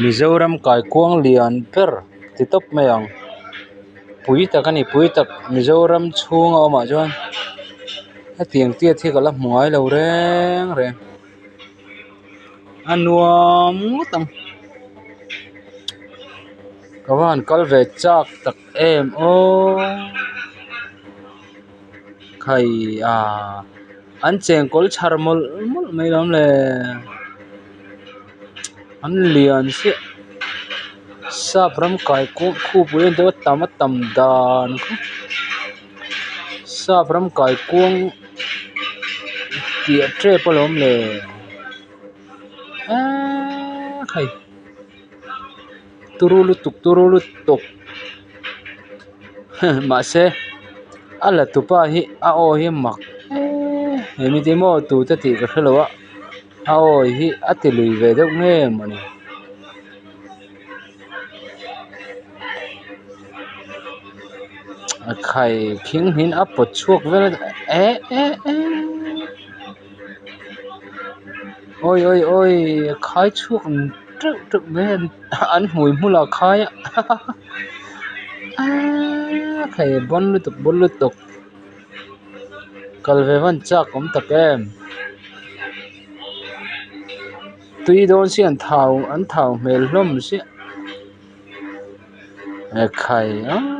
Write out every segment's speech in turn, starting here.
Mizoram kaikuang lian ber ti tawp mai ang pui tak a ni pui tak Mizoram chhung a awm ah chuan hetiang tiat hi ka la hmu ngai lo reng reng a nuam ngawt ang ka va han kal ve chak tak em aww khai ah an chengkawl chhar mawlh mawlh mai lawm le an lian chiah sap ram kaikuang khupui a ni deuh a tam a tam dan kha sap ram kaikuang piah tep alawm le eee khai turu lutuk turu lutuk mahse a la tupa hi a aw hi a mak eee engti maw tute tih ka hrelo a a aw hi a ti lui ve deuh nge mawni. A khai khing hmin a pawt chhuak vel eh eh eh awi awi awi a khai chhuak teuh teuh mai a an hmui hmulah a khai a aaa khai a bawn lutuk bawn lutuk kal ve hman chak awm tak em. Tui dawn si an thau an thau hmel hlawm sia ekhai aaa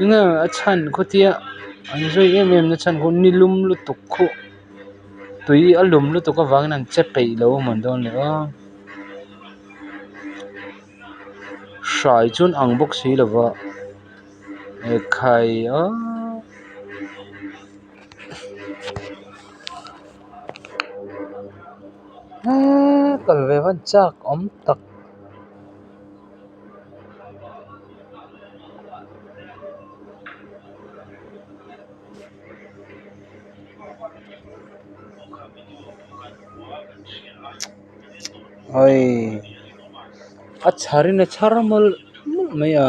enge a chhan khawtia an zui em em na chhan khu nilum lutuk khu tui a lum lutuk avangin an che peih lo a mawn dawn le aw hrai chu an ang bawk si lova ekhai aaa. Eee kal ve hman chak awm tak. Awii a chhar in a chhar mawlh mawlh mai a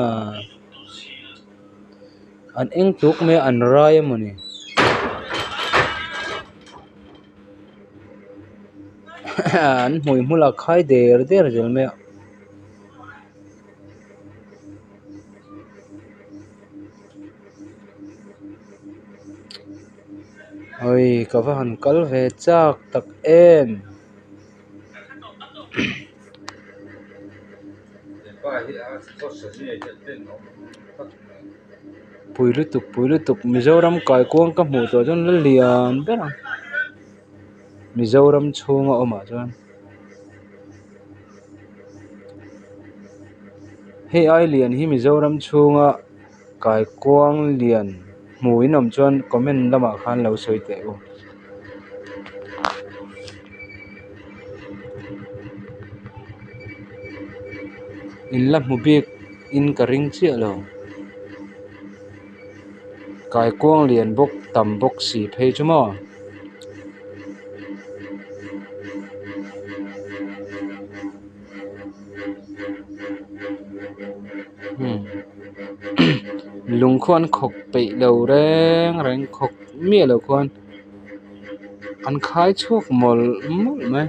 an eng tuk mai a an rai a mawni an hmui hmulah khai der der zel mai a. Awii ka va han kal ve chak tak em. Pui lutuk pui lutuk Mizoram kaikuang ka hmuh tawh chuan la lian ber ang Mizoram chhunga awmah chuan hei ai lian hi Mizoram chhunga kaikuang lian hmuh in awm chuan comment lamah khan lo sawi teh u. In la hmu bik in ka ring chiah lo kaikuang lian bawk tam bawk si phei chu maw. Lung khuan an khawk peih lo reng reng khawk miah lo khuan an khai chhuak mawlh mawlh mai.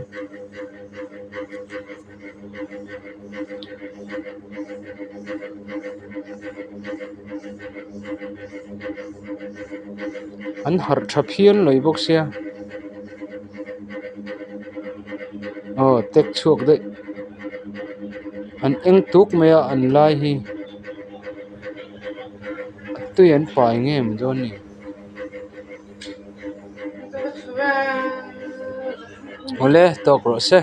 An harh tha phian mai bawk sia aw tek chhuak daih an eng tuk mai a an lai hi a tui an pai nge maw dawn ni. Awle tawk rawh se.